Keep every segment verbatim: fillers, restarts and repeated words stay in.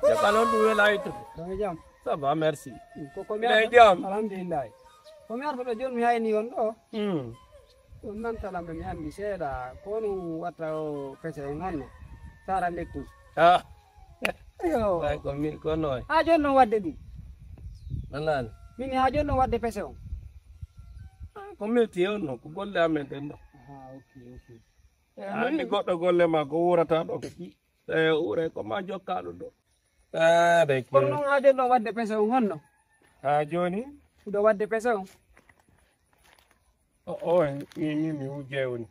Jaka non ɗum wela ittude. Ɗo e jam. Ça va, merci. Ko ko mi Ina e arɗo? Jam. Alhamdulillah. Ko mi arɗo ɗo jooni mi hayni on ɗo. Hmm. Ɗum nan talamɓe mi anndi seeɗa. Ko honum watta o pese on honno? Sara lekku. Ah. Ayo. Ay ko min ko noy. Haa jooni non waɗde ɗum. Alani. Min haa jooni non waɗde pese on. Ah, ko métier on non, ko golle amen ɗen ɗo. Ah, ok, ok. Eh, anndi goɗɗo golle ma ko wuurata ɗo. E wuure ko ma jokka ɗum ɗo. Ah, de kono non haa jooni non waɗde pese on honno? Haa jooni? Ɗo waɗde pese on. O, o, mi, mi, mi wujje woni.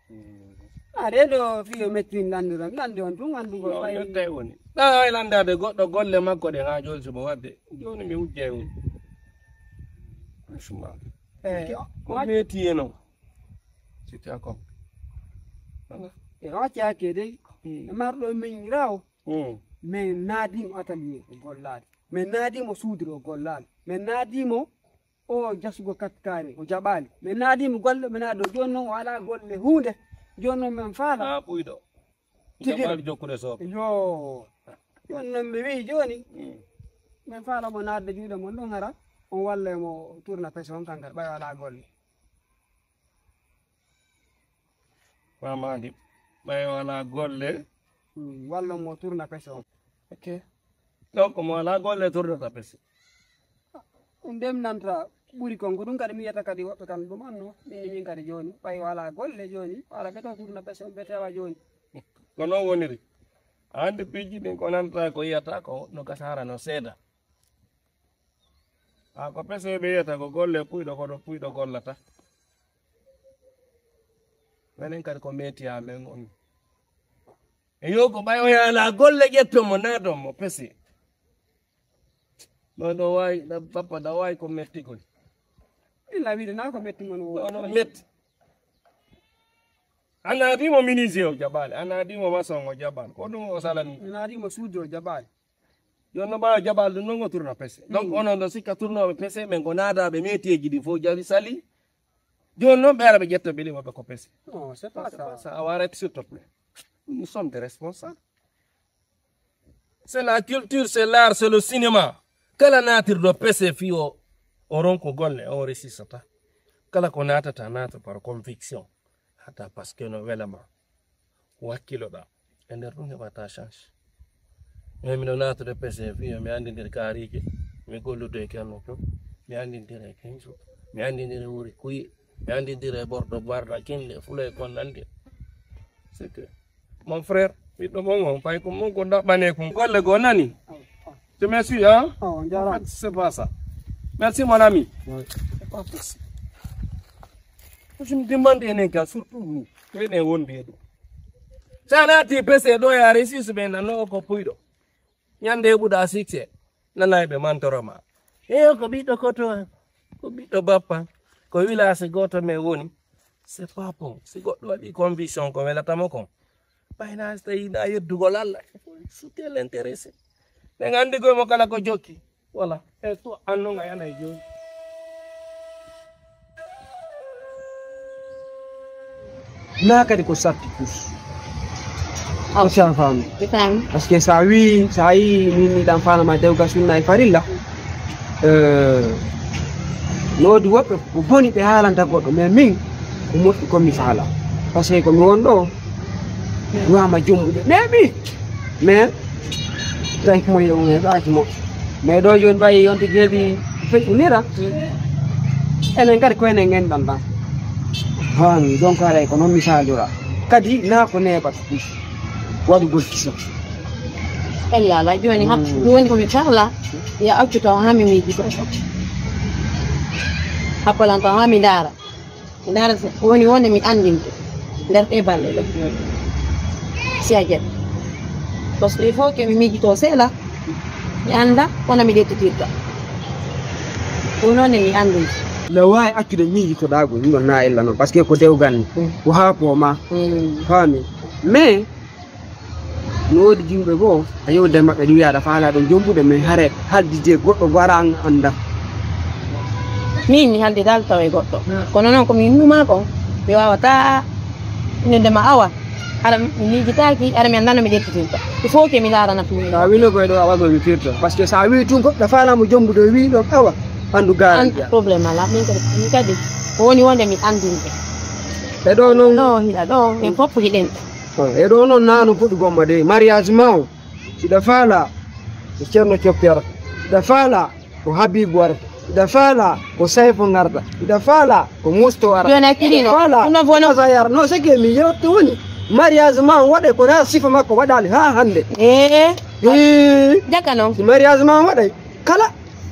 Hmm. Ah, de ɗo fiyo mettin lanndiro. Lanndi on tun anndugol. No, fay yotte woni. Ɗa ay lanndade goɗɗo golle makko ɗen haa jooni si mo waɗde. Jooni mi wujje woni. Franchement. Eh, ko ma- meti e non. C'était comme. Voilà. E waccaake dey. Hmm. E marɗo min raw. Hmm. Min naadimo atelier o gollaade. Min naadimo suudre o gollaade. Min naadimo o jasugo katkari o jaɓaali. Min naadimo golle, min naado jooni non o alaa golle huunde. Jooni non min faala. Ah, ɓuyɗo. Tigi. Jaɓaali jokkude sooɓe. Yo. Jooni non mi wi'i jooni. Hmm. Min faala mo naatde juuɗe mon ɗon hara. On walle mo tourne pese on kankara ɓay o alaa golle. Mamadi. Ɓay o alaa golle. Hmm, wallo mo tourne pese on. Ok. Donc mo alaa golle tournata pese. Ɗum ndemnanta ɓuri kon ko ɗum kadi mi wiyata kadi woɓɓe kam ɗum anno. Min min kadi jooni ɓay o alaa golle jooni o alaa ɓe to tourne pese on ɓe tewa jooni. Ko noon woniri. Hannde piiji ɗin ko nanta ko yiyata ko no gasara no seeda. Haa ko pese ɓe yiyata ko golle puyɗo kono puyɗo gollata. Menen kadi ko metier amen on. E yo ko ɓay o yaala golle ƴetto mo naado mo pese. Ɗo ɗo wawi ɗa bappa ɗa wawi ko metti koy. Illa wiide na ko metti mon wo. Ɗo no metti. A naadi mo menuisier o jaɓaali, a naadi mo maçon o jaɓaali, ko ɗum o salani. Mi naadi mo suudu o jaɓaali. Jooni no ɓaawa jaɓaali ɗum noon o tourne pese. Donc onon ɗo sikka tournooɓe pese men ko naadaaɓe metier ji ɗi fof jawi sali. Jooni noon ɓe ara ɓe ƴetta ɓe limaɓe ko pese. Non, c'est pas ça. Ça, arrête s'il te plaît. Nous sommes des responsables. C'est la culture, c'est l'art, c'est le cinéma. Kala naatirɗo pese fii o, o ronko golle, o resisata. Kala ko naatata, naata par conviction. Hata parce que no welama. Wakkiloɗa. E nder ɗum heɓata change. Mais miɗo naatude pese fii o, mi anndindir kaariije. Mi gollude e Kerno Cuup. Mi anndindir e Kenso. Mi anndindir e Wuri Kuye. Mi anndindir e Bordo Barda Kinde. Fula e kon nanndi. C'est que Mon frère, ɓiɗɗo mon on, pay ko mon ko daɓɓane kon. Golle goo nani. Tu me suis, hein? Oh, on dirait. En fait, c'est pas ça. Merci, mon ami. Ouais. C'est pas possible. Ko ɗum dimmande enen ka, surtout nous. Ko enen wondi e ɗum. Sa naati pese ɗo, ya réussi so ɓe nanno ko puyɗo. Ñande heɓuɗa succès, nanay ɓe mantoro ma. Eyo, ko ɓiɗɗo koto, ko ɓiɗɗo bappa, ko wilaasi gooto men woni. C'est pas bon. Si goɗɗo waɗi conviction ko welata mo kon, ɓayna so tawi na yeddugol Allah, il faut soutenir l'intéressé. Ɓe nganndi koye mo kala ko jokki. Voilà. E to anno nga yana e jooni. Na kadi ko satti tous. Aw. Ko sa faami. Mi faami. Parce que sa wi, sa yi min mi dan fana ma dewga sunna e farilla. Euh, no woodi woɓɓe ko boni ɓe haalanta goɗɗo, mais min ko moƴƴi ko mi faala. Parce que ko mi won ɗo, mi wama jommude. Mais mi, mais tawi ko moƴƴi ɗum, tawi ko moƴƴi. Mais ɗo jooni mbayi yonti geeɓi feƴƴinira. Enen kadi ko enen ngendan tan. Faami, donc haray ko noon mi saalira. Kadi na ko neeɓata ɗum. Waɗugol kisa. Ella ala jooni hap ɗum woni ko mi fahla. Ya accu taw haa mi miijito. Happalan taw haa mi ndaara. Ndaara so woni wonde mi anndinte nder ɗe balɗe ɗo. Si a jaɓi. Parce que il faut que mi miijito seeɗa. Mi annda kono mi ƴettitirta. Ko noon ne mi anndunta. No waawi accude miijitoɗaagol ɗum ɗon na ella noon, parce que ko dewgal ni. Mm. Ko haa ko ma. Mm. Faami. Mais, no woodi yimɓe goo, a yewde maɓɓe, ɗum wiya aɗa faala ɗum jombude, mais hare haddide goɗɗo goo ara an annda. Min mi haldi dal tawa e goɗɗo. Kono noon ko mi innuma kon, mi waawata innde ma awa. Ara mi miijitaaki, ara mi anndaa no mi ƴettitirta. Il faut que mi laarana ɗum. Sa wino koye ɗo awa ko witirta. Parce que sa wi tun ko ɗa faala mo jombude o wi ɗon awa. Andu gaara. An problème ala. Min kadi, min kadi ko woni wonde mi anndinde. E ɗo noon. Ɗo hiɗa ɗo, en fof hiɗen. E ɗo noon nano fuɗi gomma de. Mariage ma o. Hiɗa faala. Ko Ceerno Coppiyara. Hiɗa faala. Ko Habibu warata. Ida faala ko Sayfo ngarta. Ida faala ko Musto ara. Joni a kirino. Faala. Ɗum noon fof noon. Sa yar. Non, c'est que mi yewte woni. Mariage ma waɗe ko na sifa makko waɗali ha hande. Eh. Eh. Jaka noon. Si mariage ma waɗe kala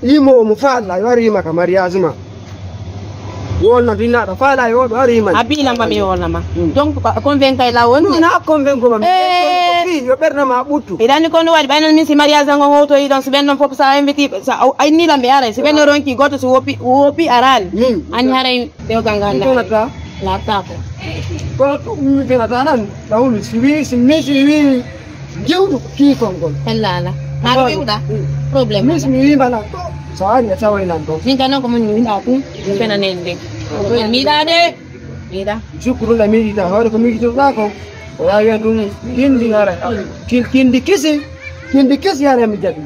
yimo mo faala yo rima ka mariage ma. Wolna dinnaɗo faala yo ɗo rima. A biila ma mi wolna ma. Donc, ko convaincu kay law woni. Na convaincu ma. Eh. Yo ɓerna ma ɓuttu. Iɗani ko no waɗi ɓayno min si mariage ngo howtoyi ɗon, si ɓen ɗon fof sa inviti, sa o- aynila mi aray, si ɓen ɗon ronki goto si woppi, woppi arani. Min. Ani haray dewgal ngal mi fenata. Laatako. Kono to mi fenata nan, ɗawmi si wi, si mi si wi, jewtu kiikon kon. Hellala. Haɗa wiwɗa? Problème. Min si mi wima nan to, so ari a taway nan to. Min kan noon ko min winda kum, mi fenanen de. Min miɗa de. Miɗa. Jukkuɗum e miijita, hoore ko miijitoɗa ko. O waawi wiyan ɗum kindi ara. Kin- kindi kisi, kindi kisi ara mi jaɓi.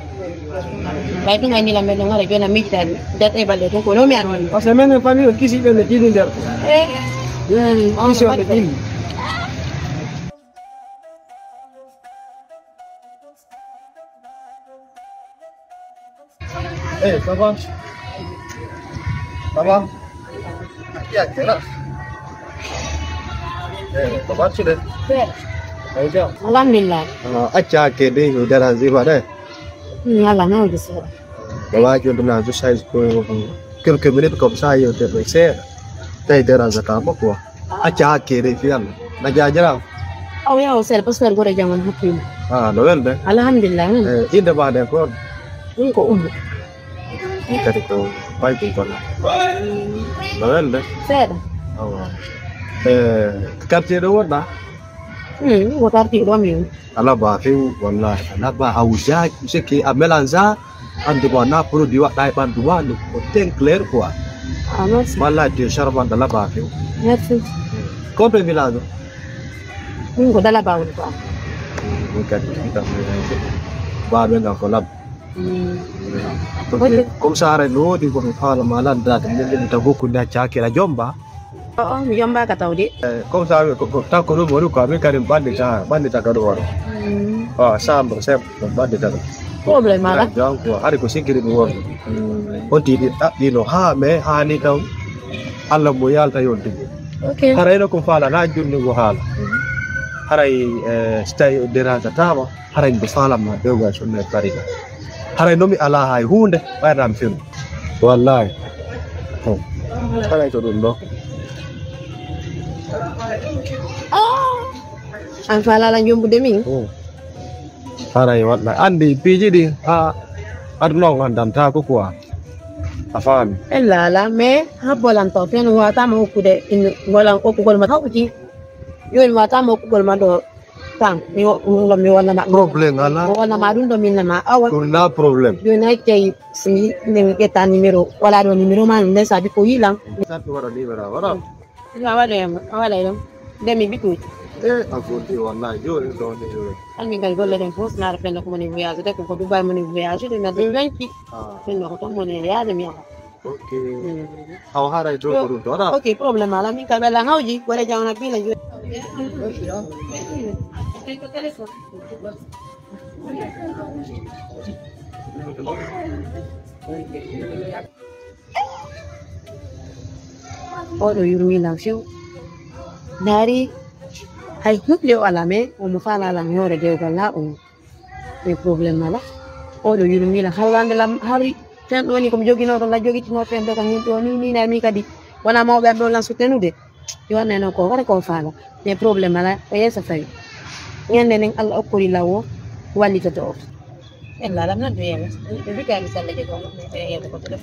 Ɓay ɗum ay nila men ɗon ara jona miijita. Dat e balɗe ɗum ko no mi ara woni. Parce que menen famille o kisi ɓe no jini nder. Eh. Kisi o ɓe jini. Eh, ça va? Ça va? Ya, kira. Eh, ça va, tu l'es? Bien. Alhamdulillah. Ah, acca ke de, no dara ziba de. Yalla, no gis. Baba, je donne deux size ko quelques minutes comme ça, yo te seeɗa. Tawi dérange ka mo quoi. Acca hakkere fi Allah. Na jaajara. Aw yaw sel pastor gore jangon hakkima. Ah, no welde. Alhamdulillah. Eh, inde ma de ko? Ɗum ko Ummu. Ni kadi ko bay ɗum kono. No welde. Seeɗa. Awa. Eh, quartier ɗo wonɗa? Hmm, ko quartier ɗo mi woni. Ala ba few wallahi. Ala ba hawja, c'est que a mélange. Andu ma na produit waɗɗa e ɓandu ma, no ko teint clair quoi. Ah, merci. Wallahi tu es charmante, ala ba few. Merci. Combien village? Min ko Dala Bawol quoi. Min kadi mi tan baɓe ngam ko lab. Mm. Ok. Comme ça ara no woodi ko mi faala ma lan date min min ta gokku na cakira jomba. Oh, oh, mi yombaaka tawde. Eh, comme ça ko ko- tan ko ɗum woni quoi, min kadi ɓanndita ɓanndita kadi wona. Mm. Ah, chambre simple ɓanndita ɗum. Problème ala. Donc hari ko sikkiri mi won. Mm. On tigi ɗaɓɓino ha mais hani tan Allah mo yalta yontude. Ok. Hara ino ko faala na junni mo haala. Haray eh, so tawi o dérange tama. Haray mbo faalama dewgal sunna e farida. Haray nomi ala hay hunde ɓayata mi fino. Wallahi. Haray to ɗum ɗo. An faalala jombude min. Haray waɗa andi piiji ɗi ha aduna on andantako quoi. A faami? Ella ala mais ha bolanto fen watama hokkude golan okkugol ma hawti. Yoni watama okkugol ma ɗo. Tan mi wo- mi wo- mi wonnama ɗum. Problème ala. Mi wonnama ɗum ɗo minnama awa. Ɗum na problème. Joni hay tawi si min ƴetta numéro wala ɗo numéro ma nde sabi ko yilan. Sat waɗa numéro wala. A waɗa yam a waɗa ɗum. Nde mi bituji. E a foti wallahi joni ɗo ni. An min kadi golle ɗen fof naata fenno ko moni voyage de ko dubai moni voyage de ngadde jonci. Fenno ko toon moni yaade mi yaha. Ok. Aw haray to ko ɗum to waɗa. Ok, problème ala min ka ɓella ngawji wala jawna pila joni. Oɗo yurmi lan few. Dari hay hunde o ala mais omo fala lan hoore dewgal la o. E problème ala. Oɗo yurmi lan har wande lam hari. Tan ɗo ni komi jogino ɗo la jogitino fen ɗo kam yimɓe o ni ni na mi kadi. Wona mawɓe am ɗo lan suttenude. Mi wannayno ko wara ko faala mais problème ala ko yeeso fawi. Ñande nden Allah okkori lawo wallitoto o. En lalam nan ɗo yeeso. Ɓe bikami salla je ko yeeso ko ɗo.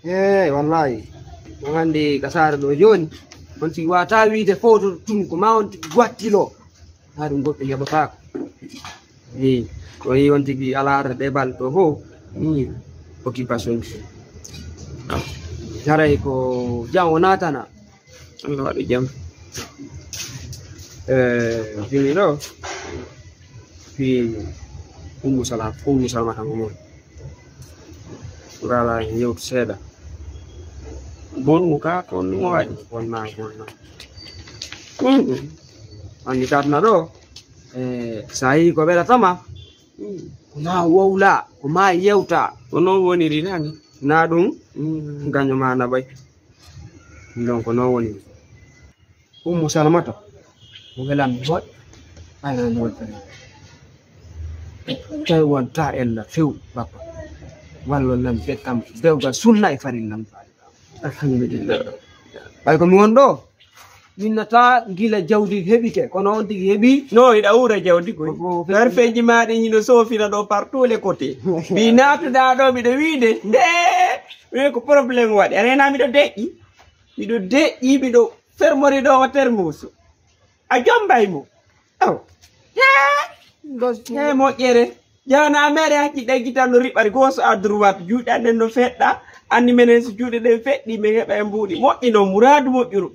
Eey wallahi. On hannde ka saare ɗo jooni on tigi wata wiide fowto tun ko ma on tigi wattilo. Haa ɗum goɗɗo heɓataako. Eey. Ko yi on tigi alaa arde ɗe balɗe ɗo fof. Hmm. Occupation ji. Haray ko jam o naatana. Allah waɗu jam. Eh, fini ɗo. Fi Ummu Salam, Ummu Salama tan ko mon. Ngala yewtu seeɗa. Bonnu ka ko mo waɗi. Wonna, wonna. Hmm. Anndi ka tana ɗo. Eh, so a yii ko ɓeɗa tama. Hmm. Ko ma wowla, ko ma yewta. Ko noon woniri tan. Na ɗum. Hmm. Gaño ma na ɓay. Donc noon woniri. Ummu Salamata. Ko welan mi hoɗ. Ana no woni. Tawi wonta ella few, bappa. Wallo lan bekkam dewgal sunna e farillam. Alhamdulillah. Ɓay ko mi won ɗo. Minnata gila jawdi heɓike, kono on tigi heɓi. No, hiɗa uura jawdi koy. Ko, ko, ko, garfeeji ma ɗin hino soofina ɗo par tous les côtés. Mi naatuɗa ɗo, miɗo wiide, nde, mi ko problème waɗi. A rena miɗo deƴƴi. Miɗo deƴƴi, miɗo fermori ɗo o termusu. A jombay mo. Aw. He, he moƴƴere. Jana mere hakki ɗe gitan no riɓari gauche à droite. Juuɗe anen no feɗɗa. Anni menen so juuɗe ɗen feɗɗi, men heɓa e mbuuɗi. Moƴƴi noon, muraadu moƴƴuru.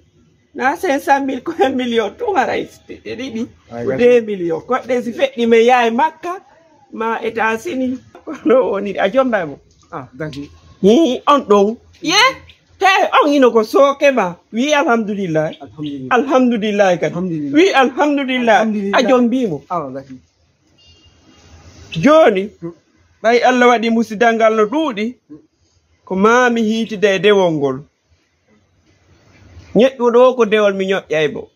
Na cinq cent mille ko un million tun haray e ɗiɗi. Ay, ko gasi. Deux millions. Koɗɗen si feɗɗi men yaha e Makka, ma États-Unis. Kono woni a jomba mo. Ah, gasi. Hi, on ɗon. Ye? Te on ino ko sooke ma. Wi alhamdulillah. Alhamdulillah. Alhamdulillah kadi. Alhamdulillah. Wi alhamdulillah. Alhamdulillah. A jombi mo. Awa gasi. Jooni, ɓay Allah waɗi musidal ngal no ɗuuɗi, ko maa mi hiitida e dewol ngol. Ñeɗɗuɗo o ko dewol mi ñoƴƴay mo.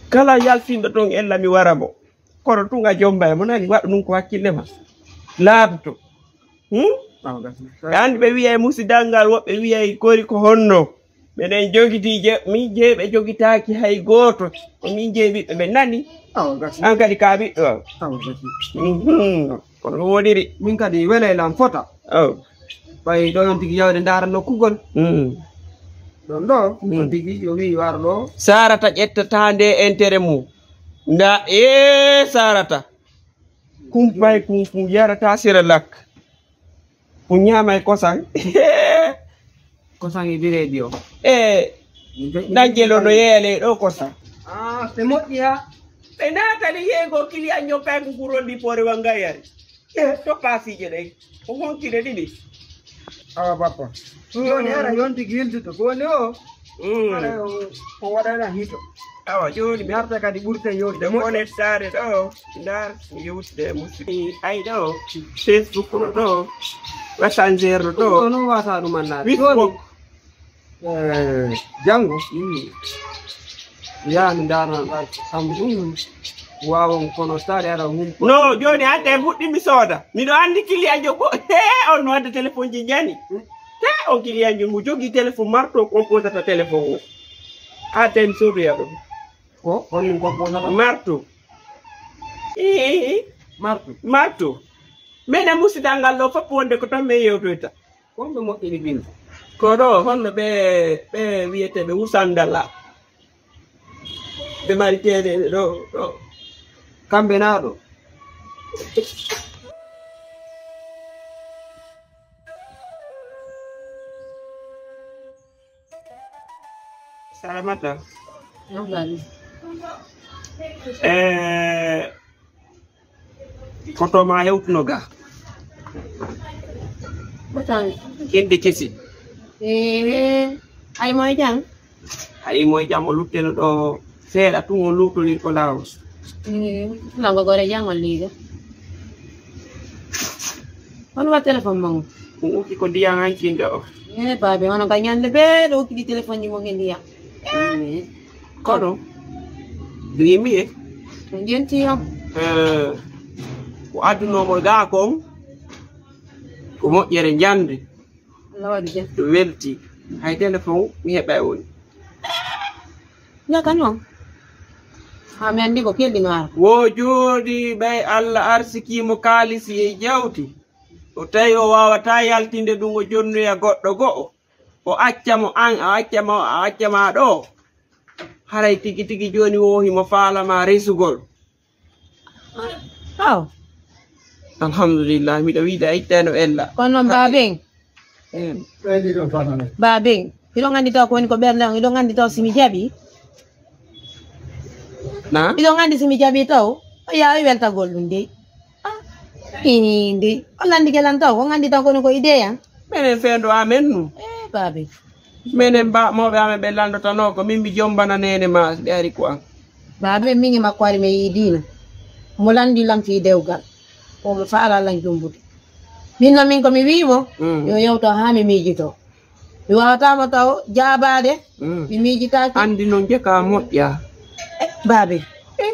Kala yaltinɗo toon ella mi wara mo. Kono tun a jomba e mo nani, waɗu ɗum ko hakkille ma. Laaɓto. Hmm? Awa gasi. Ɓe anndi ɓe wi'ay musidal ngal, woɓɓe wi'ay kori ko honno. Minen jogiti je, min jeyi ɓe jogitaaki hay gooto. Ko min jeyi ɓiɓɓe ɓe nani. Awa gasi. An kadi ka ɓiɗɗo am. Awa gasi. Mhm. Kono ɗum woniri. Min kadi welay lan fota. Aw. Ɓay ɗo yon tigi yawde ndaara nokkugol. Mm. Ɗon ɗo, mm, on tigi yo wi waro ɗo. Sarata ƴettata nde intérêt mum. Nda, ee Sarata. Kumpay kum kum yarata sira lak. Ko ñaamay kosan. Kosan e bireedi o. E dañjelo no yeele ɗo kosan. Ah, ɓe moƴƴi ha. Ɓe naatani yeego kiliyan ñokkay ko kurondi poore wangayari. E to paasiije ɗen. Ko honkide ɗiɗi. Awa bappa. Joni hara yonti gilduto. Ko woni o? Mm. Hara o, ko waɗana hito. Awa, jooni mi arta kadi ɓurten yewtude moƴƴo. Konet saare ɗo, ndar, mi yewtude e musidɓe. Ay ɗo, Facebook ɗo ɗo, Messenger ɗo ɗo. Ɗum ɗo noon wasa ɗum annaade. Facebook. Jooni, eh, janngo, mm, yaha mi ndaarna ɗa, kam ɗum waawon kono saare ara hum. No, jooni hannde fuɗɗi mi sooda. Miɗo anndi kiliyanjo go-, he, on no wadde téléphone ji njani. Mm. He, on kiliyanjo mo jogii téléphone marto, on posata téléphone o. Haa tawi mi soodoya ɗum. Ko honɗum ko posata? Marto. Ii. Marto. Marto. Minen musidal ngal ɗo fof wonde ko toon min yewtoyta. Ko honɓe moƴƴini binta? Ko ɗo honno ɓe, ɓe wiyeteeɓe Wusandala. Ɓe mari teeɗe ɗo, ɗo. Kamɓe na ɗo. Salamata. Nafani. Eh, koto ma hewtuno ga. Kotan. Kende kesi. Eh, ay moy jam. Ay moy jam o lutteno ɗo seeɗa tun o lutolir ko laawol. Eh, lango gore jam o liga. Kono wa téléphone mango. Ko uki ko ndiyan hankin ɗo. Eh, babe, wano ka ñande be ɗo ukidi téléphone ji mo ke ndiyan. Mm. Kono, mi yimi e. Jenti yo. Eh, ko adduno mo ga kon, ko moƴƴere njande. Allah waɗi jam. Ɗum welti. Hay téléphone mi heɓa e woni. Ñaka noon. Ha mi anndi ko kelɗi no ara. Wo jooɗi ɓay Allah arsikii mo kaalisi e jawdi. O tawi o waawataa yaltinde ɗum o jonnoya goɗɗo go'o. O acca mo an, a acca mo, a acca ma ɗo. Haray tigi tigi jooni wo himo faala ma resugol. Aw. Alhamdulillah, miɗo wiide a ittano ella. Kono noon baaben. Baaben, hiɗon anndi taw ko woni ko ɓernde on, hiɗon anndi taw si mi jaɓi. Na? Hiɗon anndi si mi jaɓi taw, o yaa o weltagol ɗum dey. Ah, ii, dey. On anndi gelan taw, on anndi taw kono ko idée an. Menen fendo amen nu. Eh, baaben. Menen ba, mawɓe amen ɓe lanndotano ko min mi jombana neene ma, ɓe ari ko an. Baaben, min e makko ari mi yiidiino. Mo lanndi lan fii dewgal. Ko mo faala lan jombude. Min noon min ko mi wii mo, mm, yo yewto haa mi miijito. Mi waawata mo taw jaabaade, mm, mi miijitaaki. Anndi noon jeka moƴƴa. Eh, baaben. Eh,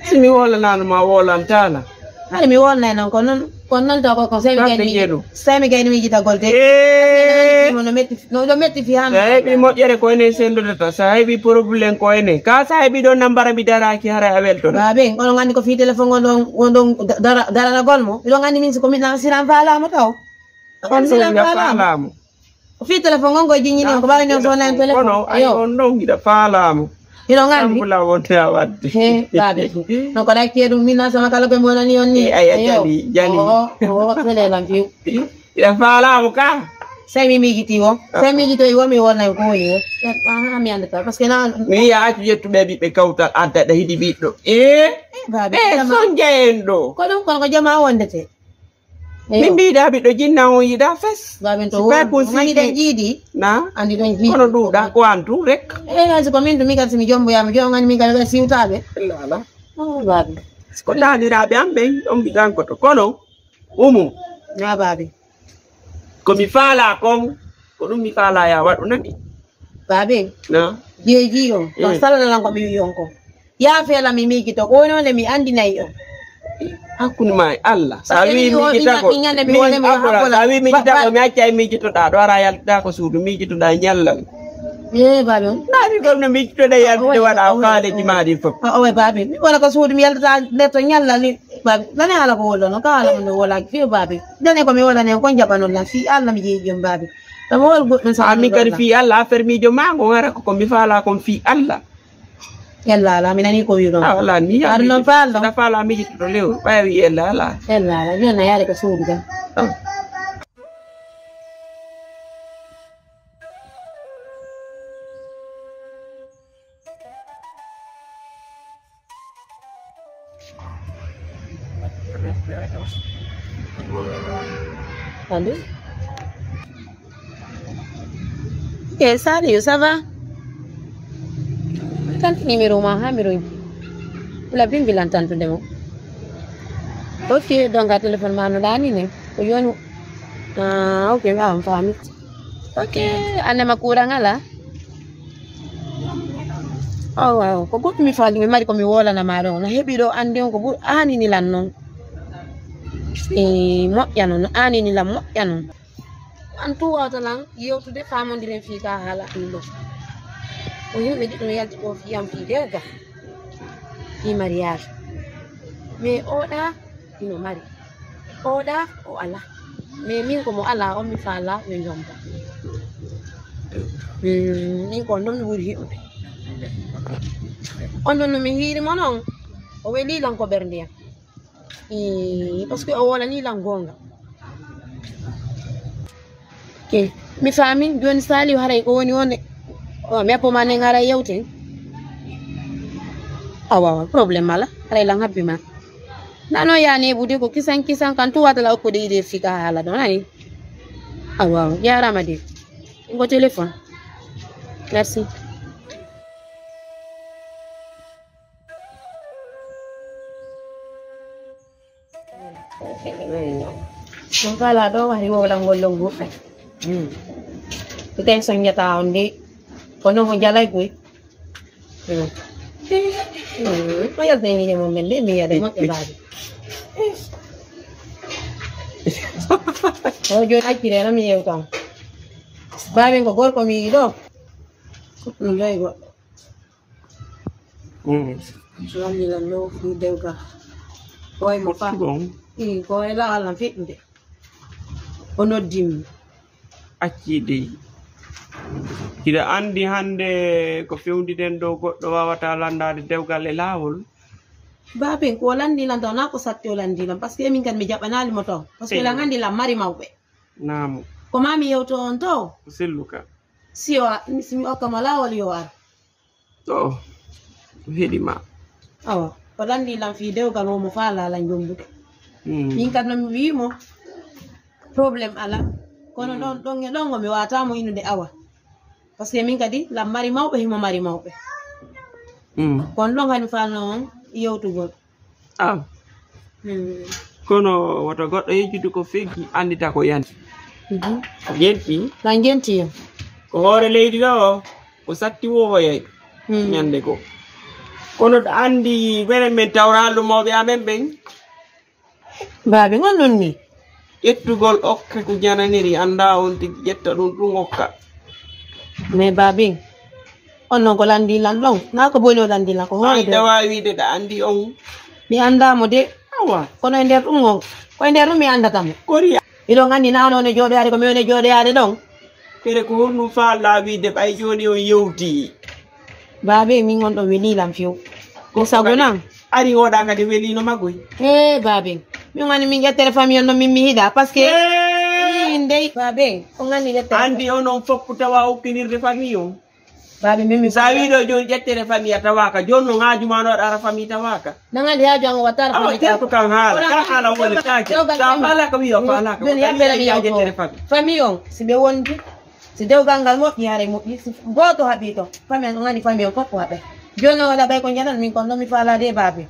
si mi wolanaano ma, wolantaala. Hari mi wolnay noon, ko noon, ko noon taw ko, ko sey mi gayni miiji-, sey mi gayni miijitagol de. Eh. No, no metti, no, no metti fi hannde. Sa heɓi moƴƴere ko enen senndodata, sa heɓi problème ko enen. Ka sa heɓi ɗo nambara mi daraaki, haray a weltoto. Baaben, onon anndi ko fii téléphone on ɗon, on ɗon da-, dara-, daranagol mo. Miɗon anndi min si ko min siran faalaama taw. On siran faalaama. Ko fii téléphone on ko jiñini on, ko ɓaawi noon so wonani téléphone. Kono ay on ɗon hiɗa faalaama. Hiɗon anndi? Tambula wonde a wadde. He, baabe. No ko ɗakkee ɗum, min na sama kala ko mi wonani on ni. Eh, aya, jali, jali. Oo, oo, sele lan fiw. Hiɗa faalaama ka? Sey mi miijiti wo. Sey mi miijitoyi wo, mi wonay ko woni wo. Eh, ah, mi anndata. Parce que na mi yiya accu ƴettuɓe ɓiɓɓe kawtal adda ɗa hiɗi ɓiɗɗo. Eh? Eh, baabe. Eh, sonja en ɗo. Ko ɗum, kono ko jama wondete. Eyo. Min mbiɗa ɓiɗɗo jinna on yiɗa fes. Baaben to won. Mami ɗon jiidi. Na? Andi ɗon jiidi. Kono ɗuuɗa ko an tun rek. Eh, hay si ko min tun, min kadi si mi jomboyaama, jooni min kadi mi siwtaaɓe. Lala. Oh, baabe. Ko taaniraaɓe am ɓen, on mbiɗan ko to. Kono, umu. Na baabe. Ko mi faala kon, ko ɗum mi faala ya waɗu nani. Baabe. Na? Jeeji on. Ɗon salana lan ko mi wi'i on ko. Yaafee lan mi miijito ko woni wonde mi anndinay on. Hakkunde ma e Allah. Sa wi miijita ko, mi abora. Sa wi miijita ko, mi accay miijitoɗa. Ɗo ara yaltata ko suudu, miijitoɗa ñallal. Eh, baabe on. Na mi gomno miijitoɗa yaltude waɗa o kaaleji ma ɗin fof. O, o, baabe. Mi wona ko suudu mi yaltata nder to ñallal ni. Baabe. Nane haala ko wolo non, ka haala mo no wolaaki few baabe. Nane ko mi wolanen kon jaɓanon lan. Fii Allah mi jeeji jom baabe. Tama wol goɗɗum sa. Amin kadi fii Allah, affaire miijo ma ngon hara ko ko mi faala kon fii Allah. Yalla ala, mi nanii ko wi'uɗon. A wala ni. Ar non faal ɗon. Sa faala miijitoto lewru. Ɓaya wi yalla ala. Yalla ala, jooni a yaade ko suudu kan. Ah. Allô? Ok, Saliou, ça va? Tantu numéro ma ha mi ronki. Wala bimbi lan tantu demo. Ok, donc a téléphone ma no dani ne. Ko yoni. Ah, ok, mi am fami. Ok, ande ma kurang ala. Oh, wow. Ko goɗɗum mi faali, mi mari ko mi wolana ma ɗon. No heɓi ɗo andi on ko ɓuri anini lan non. E moƴƴa non, no anini lan moƴƴa non. An tu wawta lan yewtude famondiren fii ka haala ɗum ɗo. Ko yimɓe ɗiɗo no yalti ɗo fii am fii dewga. Fii mariage. Mais oɗa ino mari. Oɗa o ala. Mais min ko mo ala on mi faala yo jombo. Mm, min ko non mi ɓuri hiɓude. On ɗon no mi hiiri mo non. O weli lan ko ɓernde yam. Ii, parce que o wolani lan gonga. Ok. Mi faami, jooni Saliou haray ko woni wonde. O, mi appo ma nen haray yewten. Awa, awa, problème ala. Haray lan habbi ma. Nano ya nebude ko kisan kisan kan tu watala okko de ide fika hala don ani. Awa, awa, jarama de. Ngo téléphone. Merci. Ɗum kala ɗo wari wowlangol lon guɗɗo. Ko tawi soñjata on de. Kono mo jalay koy. O yalta e miije mum men de, mi yiyade moƴƴo baabi. O jooni accireno mi yewtan. Baabi ko gorko mi yiɗo. Ɗum lay goɗɗo. Wallilan no fii dewgal. Koye mo fa. Ii, ko e lawal am fiɗnde. O noddimmi. Accii dey. Hiɗa anndi hannde ko fewndiden ɗo goɗɗo waawata lanndaade dewgal e laawol. Baaben, ko o lanndi lan taw, naa ko satti o lanndi lan, parce que min kadi mi jaɓanaali mo taw. Parce que lan anndi lan mari mawɓe. Naamu. Ko maa mi yewto on taw. Ko sellu ka. Si o, si mi okka mo laawol yo ar. To, o heɗi ma. Awa, o lanndi lan fii dewgal o mo faalaa lan jombude. Hmm. Min kadi no mi wii mo, problème alaa. Kono ɗon, ɗon e ɗon o mi waawataa mo inude awa. Parce que min kadi lan mari mawɓe, himo mari mawɓe. Mm. Kono ɗon hani mi faalno on yewtugol. Ah. Mm. Kono woto goɗɗo yejjudu ko feggi, anndita ko yani. Mhm. Jenti. Lan jenti yo. Ko hoore leydi ɗo o, ko satti wohoyay. Mm. Ñande ko. Kono ɗo anndi menen min tawra haaldu mawɓe amen ɓen. Baabi, ngon ɗum ni? Ƴettugol okke ko jananiri, annda on tigi ƴetta ɗum, ɗum okka. Mais baabi, on non ko lanndi lan ɗon? Naa ko boni o lanndi lan, ko hoore de. Ay, ɗa waawi wiide ɗa anndi on. Mi annda mo de. Awa. Kono e nder ɗum on, ko e nder ɗum mi anndata mo. Kori. Miɗon anndi naa on e jooɗoyaade, ko mi on e jooɗoyaade ɗon. Kere ko honɗum faalɗaa wiide ɓay jooni on yewtii? Baabe, min on ɗo welii lan few. Ko mi sago nan. Ari oɗa kadi welino magoy. Ee, baabe. Min wani min ƴettere famille on no min mi hiɗa, parce que min dey. Baabe, on anndi ƴettere. Anndi onon fof ko tawa okkinirde famille on. Baabe, min mi. Sa wi ɗo jooni ƴettere famille a tawaaka. Jooni no ngaaju ma no waɗa ara famille tawaaka. Nan anndi haaju an o wattaara famille tawaaka. Awa, terko kan haala. Kan haala woni taake. Sa faalaaka wiya faalaaka. Jooni yaɓɓere mi yewto. Famille on, si ɓe wondi. Si dewgal ngal moƴƴi, haray moƴƴi. Si gooto haɓii ton, famille on, on anndi famille on fof ko haɓay. Jooni o waɗa ɓay ko njaɗan min kon, ɗon mi faalaade e baabe.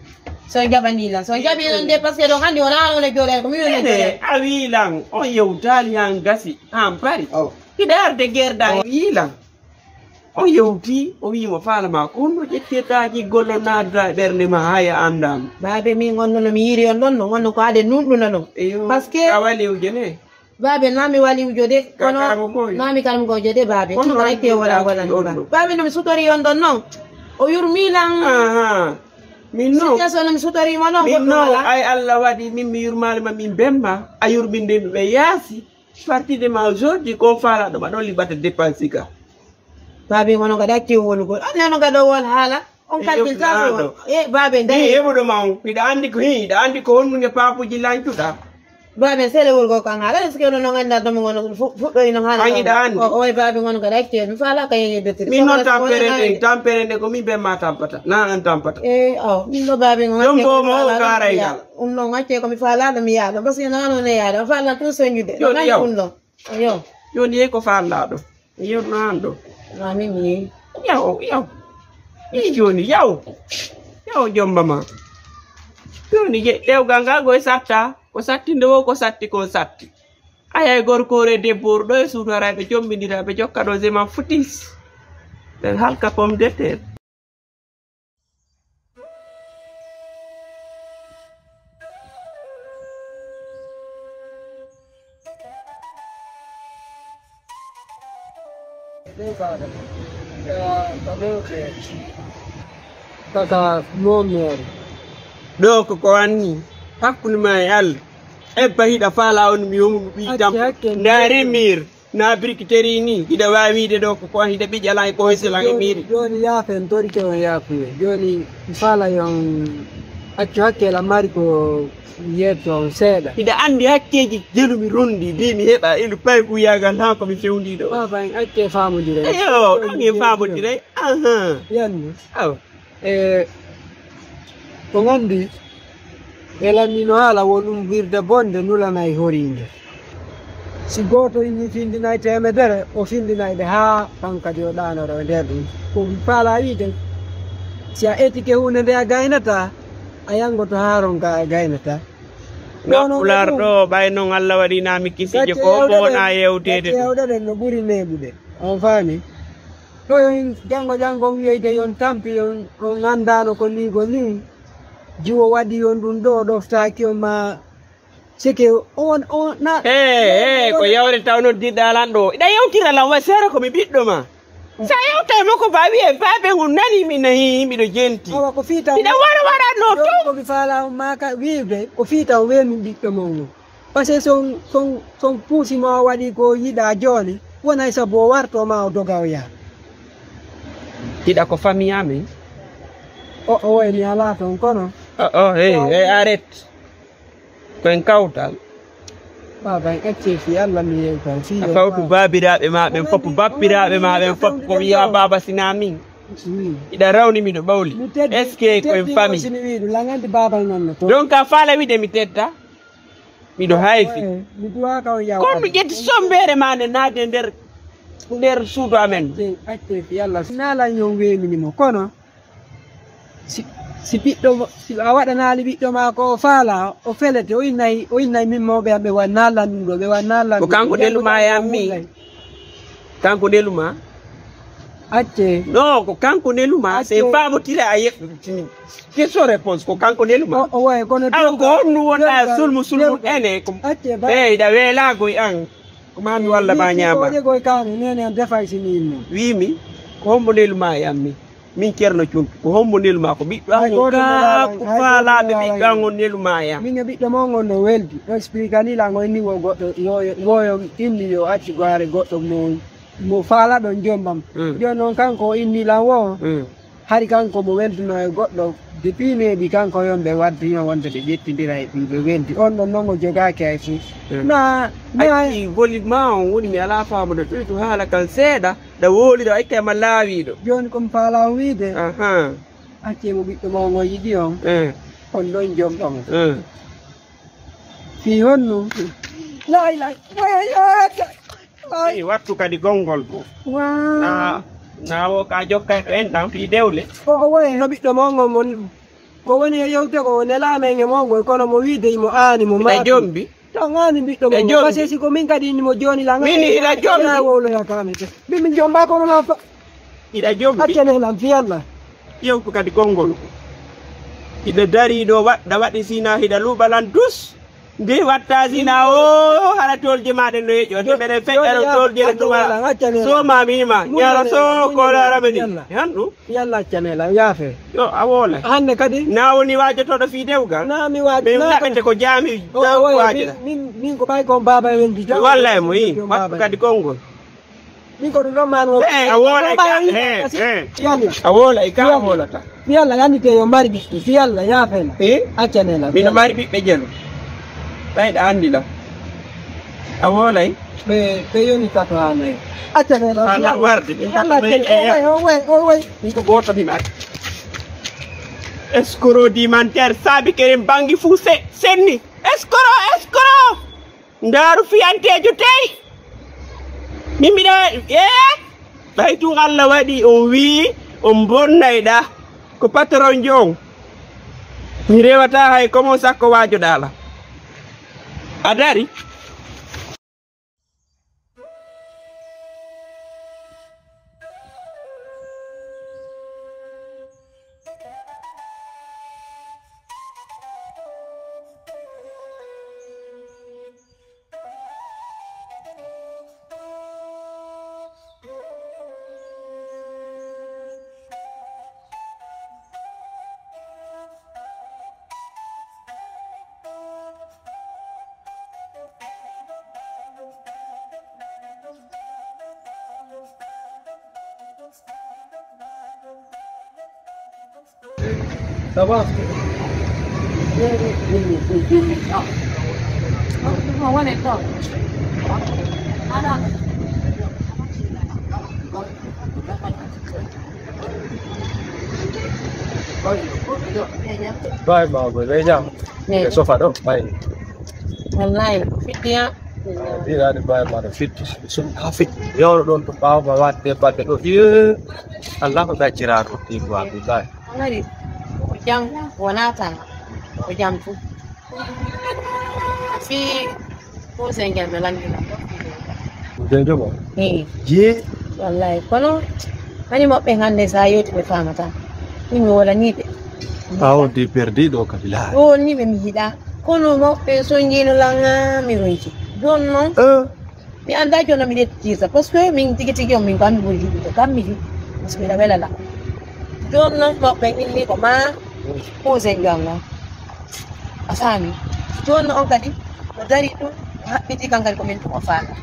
So jaɓanii lan, so jaɓii lan de, parce que ɗon anndi wonaa on e jooɗoyde, ko min woni e jooɗoyde. A wii lan, on yewtaali han gasi, han pari. Hiɗa arde gerɗa, a wii lan. On yewtii, o wii mo faala ma, ko honno ƴettirɗaa giggol ɗon naatata e ɓernde ma, haya anndaama. Baabe, min on no mi yiiri on ɗon, non on no ko aade nunɗuna non. Parce que a wali ujene. Baabe, naa mi wali ujo de, kono naa mi karamokoojo de, baabe. Kono ray ke wala wala ni baabe. Baabe, no mi sutori on ɗon non. O yurmi lan. Aha. Min no. Situation no mi sutori mo non. Min no, ay Allah waɗi min mi yurmaali ma min bemma. A yurminde mi ɓe yaasi. Partide ma aujourd'hui, ko faalaɗo ma ɗon liɓata dépense ka. Baabe, ngono gaɗa kew wolugol. An nano gaɗa wol haala. On calcule ta ko. E baabe, ndari. Ni heɓuɗo ma on. Hiɗa anndi ko hi, hiɗa anndi ko honɗum e paabuji lancuɗa. Baabe, selewol go kan haala. Est-ce que no ngannda to mo ngono fuɗɗoyi no haala. An hiɗa anndi. O, oy baabe, ngono gaɗa kew. Mi faala ka yeye betir. Min no tampere nden, tampere nden ko min bemma tampata. Na an tampata. E, o, min no baabe ngono. Jom bo mo o karay gal. Ɗum noon accee ko mi faalaɗo mi yaɗo, parce que nano ne yaɗo, faala tout soñude. Jooni yaw. Ɗum noon. Yo. Jooni yehi ko faalɗaa ɗo. Yo naan ɗo. Amin mi yehi. Yaw, yaw. Ii jooni yaw. Yaw jomba ma. Jooni je ɗewgal ngal goy satta. Ko satti nde wo ko satti ko satti. Ayay gorko re debbo ɗo e suudu ara ɓe jombindira ɓe jokka ɗo zeman futis. Ɓe halka pomme de terre. Kaka momeere. Ɗo ko ko anni hakkunde ma e Allah. Ebba hiɗa faala on mi yomu ɓi tam. Ndaari miir. Na bricterie ni, hiɗa waawi wiide ɗo ko, ko hiɗa ɓiƴa lan e ɓoyse lan e miiri. Jooni yaafen torike on yaafuye. Jooni mi faala yon accu hakkela mari ko yetto on seeɗa. Hiɗa anndi hakkeeji jelumi rondi, mbi mi heɓa ilu paykuyagal haa ko mi fewndi ɗo. Baba en acce faamodire. Eyo, ɗum en faamodire. Aha. Yanni. Awa. E ko ngonɗi e lanndino haala wo ɗum wirde bonde nulanay horiinde. Si gooto yii findinay teemedere, o findinay ɗe haa kan kadi o ɗaanoro e nder ɗum. Ko mi faalaa wiide, si a etike huunde nde a gaynataa, a yanngoto haa ronka a gaynataa. Nga pulaar ɗo, ɓay noon Allah waɗi naa mi kisije ko wona yewteede ɗum. Yewɗe ɗen no ɓuri neeɓude. On faami? To yon janngo janngo wi'eyde yon tampi yon on anndaano ko nii ko nii. Jiwo waɗi yon ɗum ɗo ɗoftaaki on ma sike on on na. He he ko yawre taw noddirɗa lan ɗo iɗa yewtira lan wa seere ko mi ɓiɗɗo ma. Sa yewtay mo ko ba wi'e baabe ngun nani mi nahi miɗo jenti. Awa ko fii taw miɗa wara waranno to. Ko mi faala on ma ka wi'ude ko fii taw we min ɓiɗɗo mon on. Parce que son son son puusi ma o waɗi ko yiɗa jooni wonay sabu o warto ma o doga o yaha. Hiɗa ko famille amen. O o way mi alaa toon kono Oh, oh, hey, hey, arrête. Ko en kawtal. Baba, en accee fii Allah mi yewtan fii. A kawtu baabiraaɓe ma ɓen fof, bappiraaɓe ma ɓen fof, ko wiya baaba sina min. Iɗa rawni miɗo ɓawli. Est-ce que ko en famille? Donc a faala wiide mi tedda? Miɗo hayfi. Kono mi ƴetti sombeere ma nde naade nder, nder suudu amen. Accee fii Allah. Naala ñon weemini mo, kono si, si ɓiɗɗo mo, si a waɗanaali ɓiɗɗo ma ko o faala, o felete, o innay, o innay min mawɓe am ɓe wa naalan ɗum ɗo, ɓe wa naalan ɗum ɗo. Ko kanko nelu ma yammi. Kanko nelu ma? Accee. Non, ko kanko nelu ma, c'est pas mo tira a yeɓ-, question réponse, ko kanko nelu ma. O, o wayi, kono awa ko honɗum wonɗa sulmu sulmu ene, ko, accee ba. Ɓe iɗa weelaago e an. Ko ma mi walla ma ñaama. Ko ɗe goy kaane, nene an defay si mi inno. Wiimi, ko hombo nelu ma e an mi? Min Ceerno Cuntu, ko hombo nelu ma? Ko ɓiɗɗo an ko faalaaɓe ɓiɗɗo an on nelu ma e an. Min e ɓiɗɗo mon on no weldi. O explique ni la ngo inni wo goɗɗo, yo, wo yo inni yo acci gwaare goɗɗo mo, mo faalaɗon jombam. Mm. Jooni noon kanko o inni lan wo. Mm. Hari kanko mo welduno e goɗɗo, depuis neeɓi kanko yon ɓe waddi yon wonde ɓe ƴettindira e ɗum, ɓe weldi. On ɗon noon o jogaaki hay fuu. Mm. Na, na acci volit ma on woni mi alaa faamude toytu haala kan seeɗa, ɗa wooliɗo, a ittay ma laawiiɗo. Jooni ko mi faalaa on wiide. Ahan. Accee mo ɓiɗɗo ma on o yiɗi on. Eh. On ɗon jomɗon. Eh. Fii honno? Lay, lay. Lay. Ii, wattu kadi gonngol ɗum. Waa. Na, na wo ka jokkay ɗo en ɗam fii dewle. O, o woye no ɓiɗɗo mo ngo mon. Ko woni e yewte ko o nelaama e mo ngo kono mo wiide mo aani mo maaki. Jombi. Tan aani ɓiɗɗo mo ngo. Parce que si ko min kadi inni mo jooni la. Min ina jombi. Wowlo ya kamete. Min min jomba kono na fa. Iɗa jombi. Accane lan fii Allah. Yewtu kadi gonngol. Iɗa darii ɗo waɗɗa waɗi sina hiɗa luuɓa lan dus. Nde watta sina o hara tolje ma ɗen no yeƴo. Nde mbeɗen feƴƴa ɗo tolje ɗen ɗum wala. Sooma mi ma. Ñaala so ko la ramani. Han ɗum. Yalla accane lan yaafe. Yo a woola. Hannde kadi. Na woni waajotoɗo fii dewgal. Na mi waaj. Min laɓete ko jaami. Min, min ko ɓay kon baaba en di. Wallay mo yi. Wattu kadi gonngol. Min ko ɗum ɗon maan won. Eh, a woola e ka, eh, eh. A woola e ka, a woolata. Fii Allah yandite yo mari ɓiɓɓe. Fii Allah yaafela. Eh? Accanela. Mino mari ɓiɓɓe jelu. Ɓayɗa anndi la. A woolay? Ɓe, ɓe yoni tato haa nayi. Accanela. Ala warde. Fii Allah accane. O way, o way, o way. Min ko gooto mi mari. Escroc dimentaire saabi keren bangi fuu se-, senni. Escroc, escroc. Ndaaru fiyanteejo tey. Min mbiɗa, ee, ɓay tun Allah waɗi on wi'i on bonnayɗa ko patron jon. Mi rewata hay ko mon sakko waajoɗa la. A dari. Ça va? Baay ma ko ɓe jam. Ɓe sofa ɗo, baay. Wallahi, fiɗɗi ya. Ɗiɗaɗi baay ma ɗo fiɗɗi. Sun ha fiɗɗi. Yawro ɗon to ɓaawo ma waɗde balɗe ɗo. Yee. Allah ko gaccira to ɗi ko Abdullahi. Mari ko jam wona tan. Ko jam fu. Fi ko sengel me lanndina. Ko sengel mo? Eh. Je. Wallahi kono hani moɓɓe hannde sa yewti ɓe famata. Min mi wolaniɓe. Awo de perdiɗo kadi laa. Ɗo woni ɓe mi yiɗa. Kono moɓɓe sonjino langa mi ronki. Don non. Eh. Mi anndaa jooni no mi ƴettirta, parce que min tigi tigi on min ko an mi ɓuri yiɗude, kam mi yiɗi, parce que ina wela lan. Jooni noon mawɓe inni ko ma pose jam noon. A faami? Jooni noon on kadi o darii ɗum, o haɓɓiti kan kadi ko min ɗum o faami.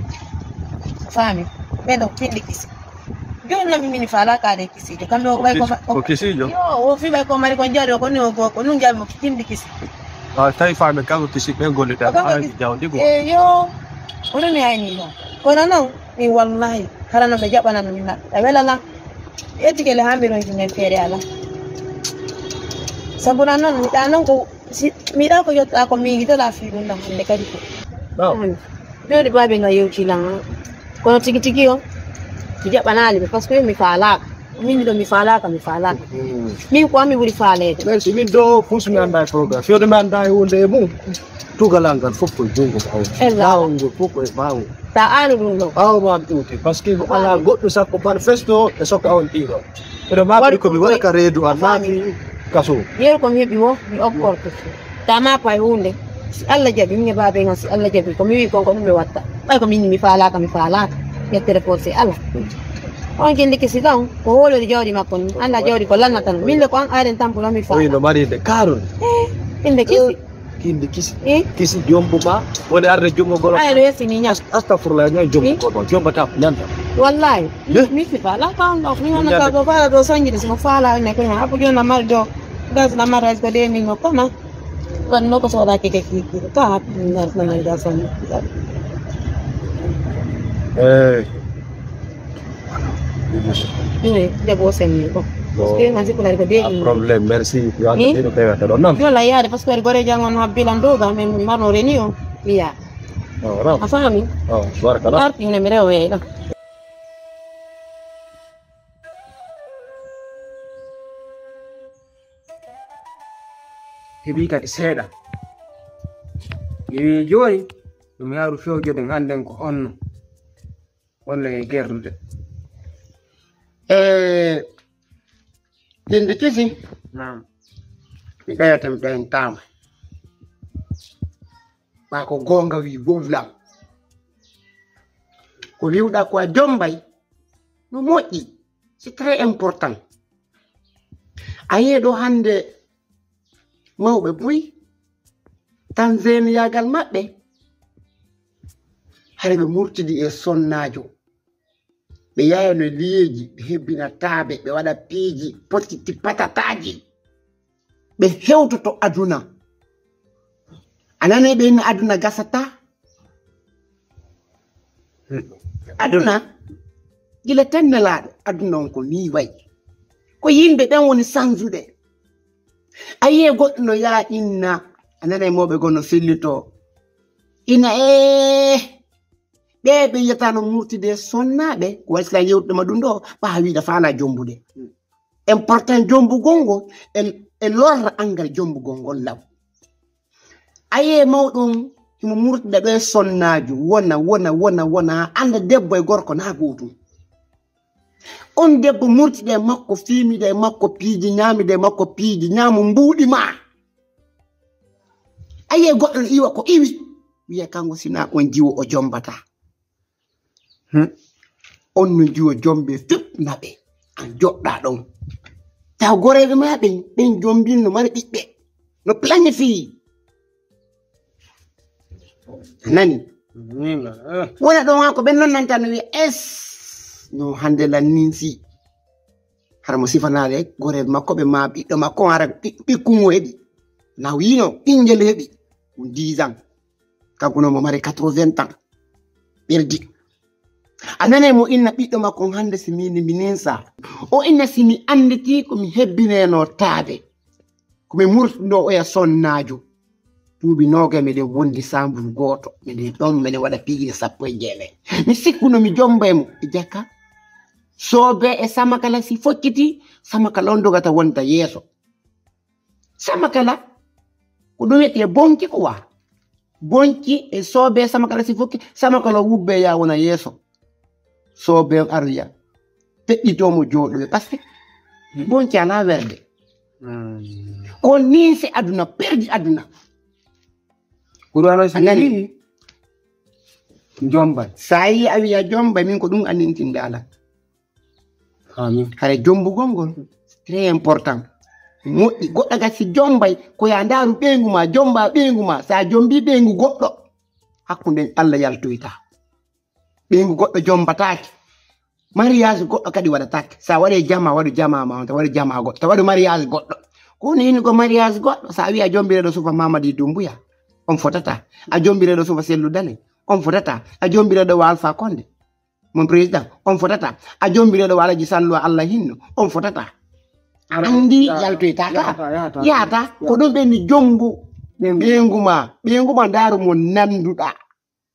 A faami? Ɓen ɗon ko pinndi kisi. Jooni noon min mi faalaa kaade kisiijo. Kamɓe o ɓay ko ma-, ko kisiijo? Yo, o fii ɓay ko mari ko jaari o, ko ni o go-, ko nun jaari mo kindi kisi. A tawi faami kanko kisi ɓe gollita. Ko kanko kisi. Jawdi go. E yo, o ɗum mi hayni noon. Kono noon, mi wallahi, hara no ɓe jaɓanano mi maɓɓe. A wela lan. Ettike le haa mi ronki men feere ala. Sabu lan noon, mi ɗa noon ko Si, mi yiɗaa ko yottaa ko mi yiɗoɗaa fii ɗum ɗam hannde kadi ko. Waaw. Mm. Jooɗi baabe nga yewti lan. Kono tigi tigi o, mi jaɓanaali ɓe, parce que mi faalaaka. Min ɗo mi faalaaka, mi faalaaka. Mm. Min ko ami ɓuri faaleede. Merci. Min ɗo fof so mi anndaa e programme. Fewde mi anndaa e wonde e mum. Tugalal ngal fof ko junngo ɓaawo. Ella. Ɓaawo ngol fof ko e ɓaawo. Ta aanu ɗum ɗo. Ɓaawo ma mi iwte, parce que ko alaa goɗɗo sakko manifesto e sokka on ɗiɗo. Eɗo maɓɓi ko mi waɗa ka reedu a naati kaso. Yeru ko mi heɓi wo, mi okkorto. Ta ma pay hunde. Si Allah jaɓi, min e baabe ngan, si Allah jaɓi, ko mi wi kon ko ɗum mi watta. Ɓay ko min mi faalaaka, mi faalaaka. Yettere forcé Allah. On kindi kisi ɗon, ko hoolori jawdi makko ni. Anda jawdi ko lannata no. Min de ko an aaren tampuɗo mi faala. Oyi no mari de karol. Eh, inde kisi. Kindi kisi. Eh? Kisi jombo ma. Woni arde jombo goro. Ay, ɗo yesini ñam. Astagfirullah, ñam jombo goro. Jombo ta, ñanta. Wallahi. Eh? Mi fi faala ka on ɗo. Mi hana ka ɗo faala ɗo sanjide, simo faala ne ko ñam. Abu jona mari ɗo. Gas na mara ko de min no koma. Kon no ko soda ke ke ki. Ka hap na na na gas on. Eh. Ɗum e debbo o senni ko. Parce que hansi ko lari ko de. Pas problème, merci. Yo Allah ɓeydu kewata ɗon noon. Yo Allah yaade, parce que waɗi gore janngo no habbilan dow ga men marno reni o. Iya. Oh, ram. A faami? Oh, barka ɗon. Arti ne mi rewe ɗon. Heɓi kadi seeɗa. Yewi jooni, ɗum yaaru fewjoden hannden ko honno. Walla e gerdude. E yimɓe kisi. Naam. Mi ɓeyata mi ɓeyantama. Ɓa ko goonga wi gowlam. Ko wiwɗa ko a jombay. No moƴƴi. C'est très important. A yeeɗo hannde mawɓe buy. Tanzaniyagal maɓɓe, hara ɓe murtidi e sonnaajo. Ɓe yayano liyeeji, ɓe hebbina taabe, ɓe waɗa piiji, potiti patataaji. Ɓe hewtoto aduna. A nane ɓe inna aduna gasata? Aduna, gila tennelaaɗo, aduna on ko nii wayi. Ko yimɓe ɓen woni sanjude. A yi'e goɗɗo no yaa inna, a nanay mawɓe goo no fellitoo. Ina ee, ɓee ɓe yiyata no murtide sonnaaɓe, ko waɗi sila yewtude ma ɗum ɗoo, ɓaa wiida faala jombude. Important jombugol ngol, e, e lorra angal jombugol ngol law. A yi'e mawɗo on, himo murtida ɗo e sonnaajo, wona, wona, wona, wona, haa annda debbo e gorko naa gootum. On debbo murtida e makko, fiimida e makko piiji, ñaamida e makko piiji, ñaamo mbuuɗi maa. A yi'e goɗɗo no iwa ko iwi, wiya kanko si naa on jiwo o jombataa. Hmm. On no jiwo jombe few naɓe, an joɗɗa ɗon. Taw goreeɓe maa ɓen, ɓen jombin no mari ɓiɓɓe, no planifié. A nani? Min, eh. Wona ɗon haa ko ɓen non nanta no wiya, es, no hannde lan ninsi. Hara mo sifanaade goreeɓe makko ɓe maa ɓiɗɗo makko, hara ɓi-, ɓikkun o heɓi. Na wiino ɓinngel heɓi. Ɗum dix ans. Kanko non mo mari quatre-vingts ans. Ɓerdi. A nanay mo inna ɓiɗɗo makko on hannde si min, mi ninsa. O inna si mi annditi ko mi hebbineenoo taade. Ko mi murtuɗo oya sonnaajo. Duuɓi noogay meɗen wondi saamburu gooto. Meɗen ɗon, meɗen waɗa piiji sappo e jeeɗay. Mi sikkuno mi jombay mo. E jaka. Soobe e Samakala si fokkiti, Samakala on dogata wonta yeeso. Samakala, ko ɗum wiyetee bonki ko wa. Bonki e soobe Samakala si fokkiti, Samakala wubbe ya wona yeeso. Soobe on aroya. Peɗɗito mo jooɗoɓe, parce que bonki alaa werde. Hmm. Ko ninsi aduna, perdi aduna. Ko ɗum alaa si a nani? Jombay. Sa yi a wiya jombay, min ko ɗum anndintinde alaa. Amin. Hare jombugol ngol, très important. Moƴƴi, goɗɗo ga si jombay, ko ya ndaaru ɓeyngu ma, jomba ɓeyngu ma. Sa jombi ɓeyngu goɗɗo, hakkunde Allah yaltoyta. Ɓeyngu goɗɗo jombataake. Mariage goɗɗo kadi waɗataake. So a waɗi jama, waɗu jama ma on, tawa waɗu jama goɗɗo, tawa waɗu mariage goɗɗo. Ko woni hino ko mariage goɗɗo? So a wi'a a jombireɗo suufa Mamadi Dumbuya, on fotata. A jombireɗo suufa Sellu Dale, on fotata. A jombireɗo wa Alpha Condé, mon président, on fotata. A jombireɗo wa Alaji Sallu Allah hinno, on fotata. Andi yaltoyta ka. Yahata. Ko ɗum ɓenni jombu ɓeyngu ma. Ɓeyngu ma, ndaaru mo nanduɗa.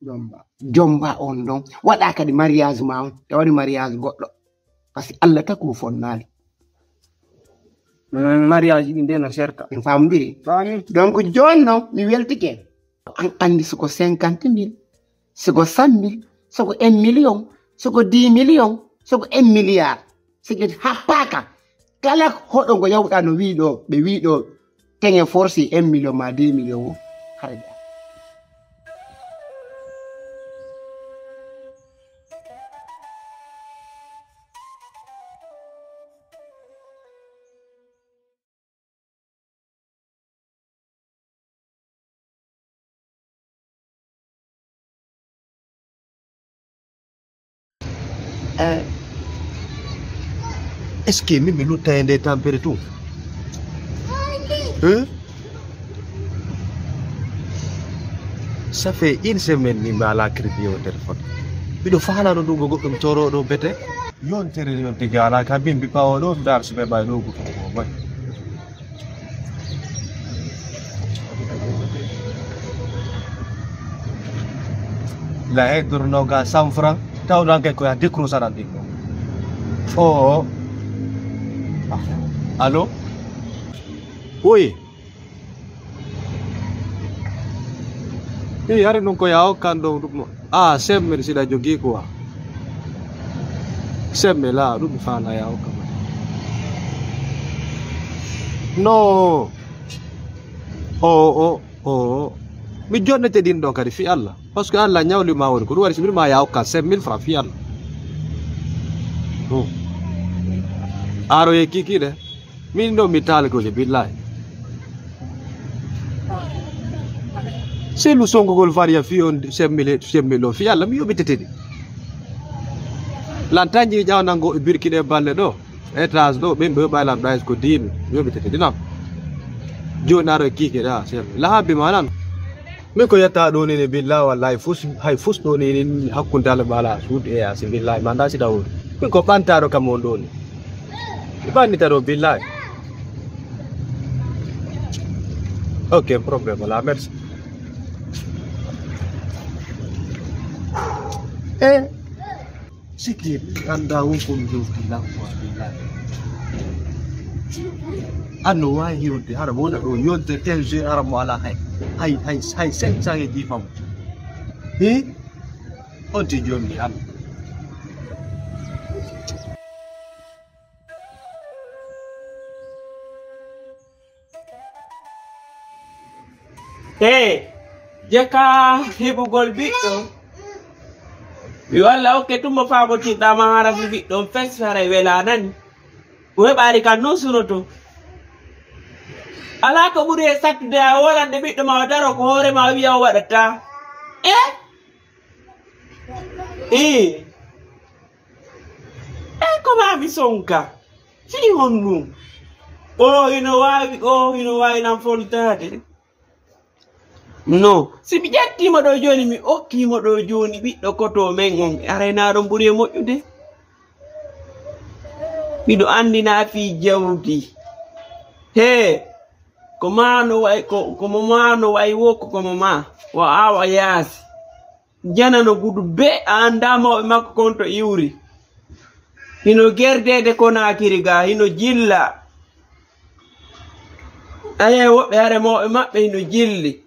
Jomba. Jomba on ɗon. Waɗa kadi mariage ma on. Te waɗi mariage goɗɗo. Parce que Allah taku fonnaali. Mm, mariage ɗin de no serta. En famdiri. Fami. Donc, jooni noon, mi weltike. An andi soko cinquante mille, soko cent mille, soko un million, soko dix million, soko un milliard. Siki happaaka. Kala hoɗo ngo yawɗa no wiiɗo, ɓe wiiɗo, teŋe forsi un million ma deux million o. Hara jaa. Eh, est-ce que min mi lutta e nde tampere tun? Hein? Ça fait une semaine ni mi ala crédit o téléphone. Miɗo faalano ɗum ko goɗɗum toroɗo bete. Yontere ni on tigi ala ka bimbi ɓawo ɗo dar suɓe ɓay ɗo gutu ko ɓay. La heddurunoga cent francs tawɗan kay koya décroche aɗan ɗin ɗo. O. Allo? Oui. I hari nun ko yawo kan ɗo ɗum. Ah, semmel siɗa jogi quoi. Semmel a ɗum mi faala yawo kan. No. O o o. Mi jonnete ɗin ɗo kadi fi Allah. Parce que Allah ñawli ma woni ko ɗum waɗi si mbiɗa ma yawo kan cinq mille francs fi Allah. Hmm. Aro ye kiki de. Min ɗo mi taali ko je billahi. Selu songogol fariya fi on semmile semmile o fi Allah mi yoɓitete ɗi. Lantanji ƴawnango e birkiɗe balle ɗo. Étage ɗo ɓen ɓe ɓaylan ɗayis ko diimi mi yoɓitete ɗi nam. Joni aro e kiike ɗa semmile lahabbi ma nan. Min ko yetta ɗo ni ne billahi wallahi fus hay fus ɗo ni ni hakkunde Allah bala suudu e yasi billahi ma nda sida woni. Min ko ɓantaɗo kam on ɗo ni. Mi ɓannita ɗo billahi. Ok, problème wala merci. Eh. Siki anda won ko mi hewti lan ko billahi. Anno wawi hewde hara wona ɗo yonde tel jeune hara mo ala hay hay hay hay cinq cent e dix fam. Hi. On ti jombi am. He jeka heɓugol ɓiɗɗo. Mi walla okke tumbo faabotirɗa ma hara fi ɓiɗɗo on fes haray wela nani. O heɓaali kan non sunoto. Alaa ko ɓuri e sattude a wolande ɓiɗɗo ma o daro ko hoore ma o wiya o waɗata. E? Ii. E ko ma mi sonka. Fii honɗum? O hino waawi o hino waawi lan foltaade. No si mi ƴettiimo ɗo jooni mi okkiimo ɗo jooni ɓiɗɗo koto men on araynaɗon ɓuri e moƴƴude. Miɗo anndi na fii jawdi. Hee ko maa no wayi ko ko mo maa no wayi wo ko ko mo maa wa awa yaasi. Jana no gudu be a anndaa mawɓe makko kon to iwri. Hino gerdeede Konaakiri ga hino jilla. Aye woɓɓe hare mawɓe maɓɓe hino jilli.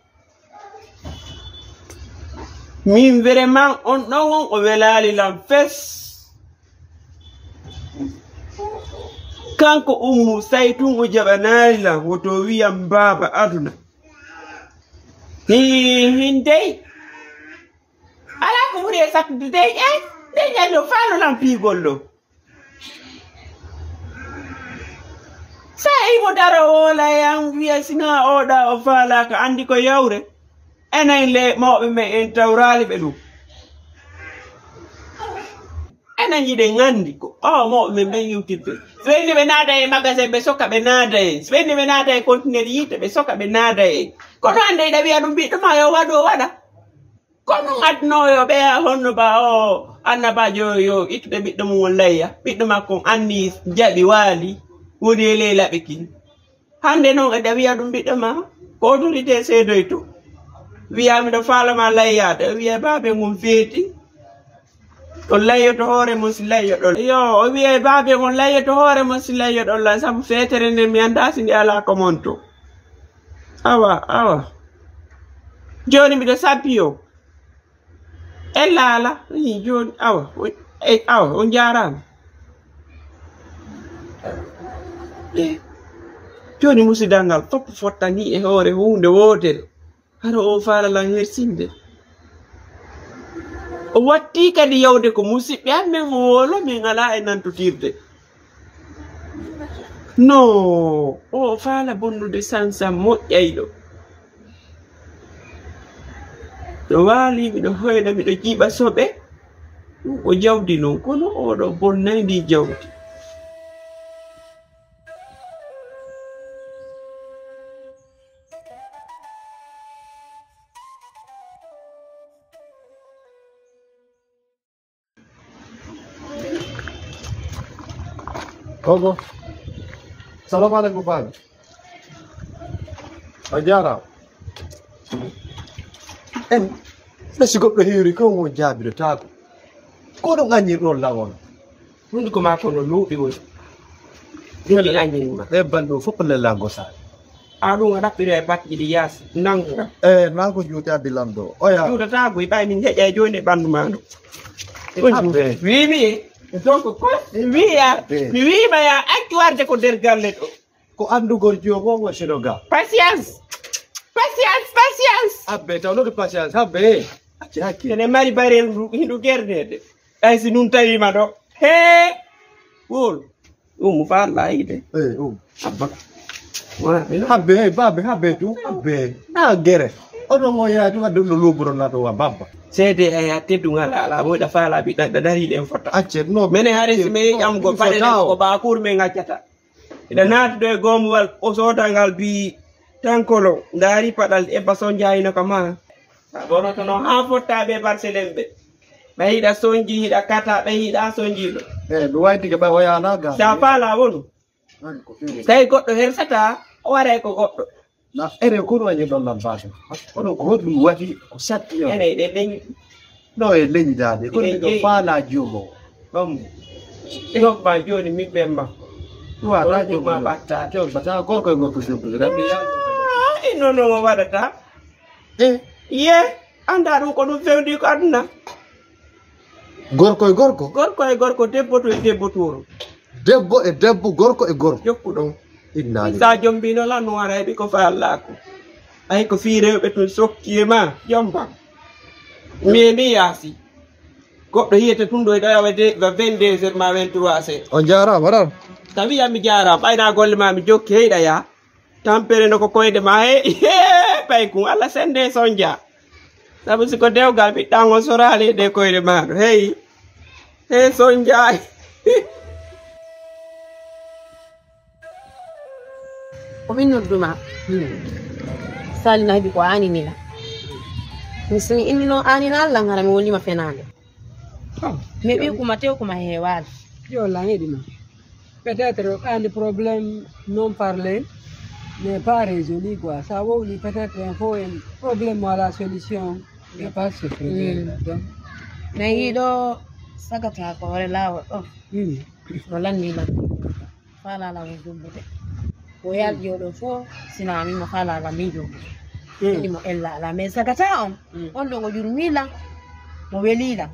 Min vraiment on ɗon on o welaali lan fes. Kanko ummu saytun o jaɓanaali lan woto wiyam baaba aduna. Hin dey. Alaa ko ɓuri e sattude dey ƴay dey ƴay no faalo lan piigol ɗo. Sa imo daro woola yan wiya sina oɗa o faalaaka anndi ko yawre. Enen le mawɓe men en tawraali ɓe ɗum. En Hiɗen anndi ko ɓaawo mawɓe men ɓen hewtirde. So ɓe inni ɓe naada e magasin, ɓe soka ɓe naada en. So ɓe inni ɓe naada e conteneur yiite, ɓe soka ɓe naada en. Kono hannde hiɗa wiya ɗum ɓiɗɗo ma yo waɗu, o waɗa. Ko ɗum adduno yo ɓeya honno ba o annabaajo yo ittude ɓiɗɗo mum on layya. Ɓiɗɗo makko on anni jaɓi waali, woni e ley laɓi kin. Hannde noon eɗa wiya ɗum ɓiɗɗo ma, ko autorité seedoyto. Wiya miɗo faalama layyaade, o wiya baabe ngon feeti. O layyoto hoore mum si layyoɗon. Yo, o wiya baabe ngon layyoto hoore mum si layyoɗon lan, sabu feetere nden mi anndaa si nde alaa ko monto. Awa, awa. Jooni miɗo sabbi o. E laala, ii, jooni, awa, o, e, awa, on njaaraama. E, jooni musidal ngal fof fottani e hoore huunde wootere. Hara o faala lan hersinde. O watti kadi yawde ko musidɓe amen, o wolo min alaa e nantotirde. No, o faala bonnude sansam moƴƴayɗo. No waali, miɗo hoyna, miɗo jiiɓa soɓe. Ɗum ko jawdi non, kono oɗo bonnay ndi jawdi. Ogo. Salamu aleykum, baaɓe. A jaaraama. En, ɗo si goɗɗo heewri, ko mo jaabidotaako. Ko ɗum anñirɗon lawoon. Hunnduko maa ko no luuɓi woni. Ɗum ɗi anñirma. Ɓe banndo fof ko lelaa gosaare. A ɗum a ɗaɓɓiroya batji ɗi yaasi, nanngu. E, naa ko juuti addi lamɗo. Oya. Juutata goy, ɓay min heƴa e jooni e ɓanndu maa ndu. Habbe. Wiimi, donc, ko wiya, mi wiima ya accu warde ko nder galle ɗo. Ko anndugol joom on wasino ga. Patience. Patience, patience. Habbe, taw noon ko patience, habbe. Acci hakke. Ene mari barel ndu, hindu gerdede. Ɓay si nun tawiima ɗo. Hee. Wol. Ɗum mo faalla yiide. Eh, ɗum. Abba. Wona ɓe non. Habbe, hey, babe, habbe tu, habbe. Na gere. Oɗo mo yaatu wadde no loboro na to wa babba. Seede e ya teddungal ala mo da faala bi da dari den fota. Acce no. Mene hare si me am go fade ko ba kur me ngajata. Ida naati do e gomuwal o sota ngal bi tankolo ndari padal e bason jayino kama. Sa ɓoroto noon haa fotta ɓe Barcelone ɓe. Ɓe hiɗa sonji, hiɗa kata, ɓe hiɗa sonjiiɗo. Eh, ɗum wayti ke ɓay o yaana ga. Sa faala wonu. An ko fere. Tawi goɗɗo hersata, o waray ko goɗɗo. Na ere ko ɗum wañi ɗon lambaade. Kono ko honɗum waɗi ko satti on. Ene ɗe leñi. No e leñidaade. Kono ɗo faala juumo. Ɗon. Ɗon ma jooni min ɓen ma. Ɗum wata jooma ɓatta. Joom bata gorko e gorko joom. Rabbi ya. Ay, non, non, o waɗata. Eh. Ye, annda ɗum ko ɗum fewndi ko aduna. Gorko e gorko? Gorko e gorko, debbo to e debbo to. Debbo e debbo, gorko e gorko. Jokku ɗon. Inna lillahi. Sa jombino lan no wara heɓi ko fa Allah ko. Ay ko fi rewɓe tun sokki e ma, jomba. Mi e mi yaasi. Goɗɗo yiyete tun ɗo e ɗo yawa de, va vingt-deux heures ma vingt-trois heures. On jaaraama, ran. Tawi yami jaaraama, ɓayna golle ma mi jokki heyɗa ya. Tampere no ko koyɗe ma he, he, pay kun Allah sende sonja. Sabu si ko dewgal ɓiɗɗan o soraali de koyɗe ma ɗo. Hey, he sonja. Ko min nodduma. Sali na heɓi ko anini la. Mi sini inni no anina Allah ngara mi wolima fenande. Mi ɓi kuma tew kuma heewal. Yo la heɗima. Peut-être un des problèmes non parlé n'est pas résolu quoi. Ça vaut peut-être un faux un problème à la solution. Il n'y a pas de problème. Donc, na yiɗo sagata ko hoore laawol ɗo. No lanni lan. Faalala o jumbude. Ko yalti oɗo fof sina mimo faalala min jumbude. Ini mo ella ala mais sagata on. On ɗon o yurmi lan. Mo weli lan.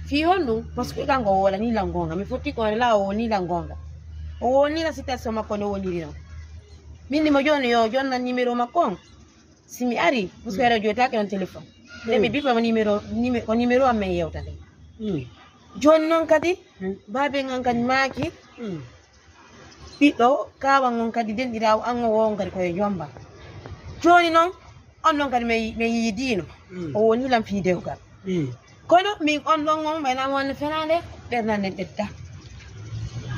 Fii on ɗum parce que kanko o wolani lan gonga mi fotti ko hoore la o woni lan gonga. O woni la situation makko no woniri non. Min ni mo joni yo jonnan numéro makko on. Si mi ari parce que aɗa jotaake on téléphone. Nde mi bipa mo numéro ko numéro am men yewtande. Joni noon kadi baabe ngan kadi maaki. Ɓiɗɗo kaawan on kadi denɗiraawo an o won kadi koye jomba. Joni noon on ɗon kadi mi yiidiino. O woni lan fii dewgal. Kono min on ɗon on ɓayna mo wonde fenaande. Ɓernan en ɓedda.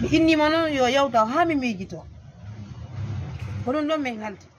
Mi innima noon yo yawta haa mi miijito. Ko ɗum ɗon min haldi.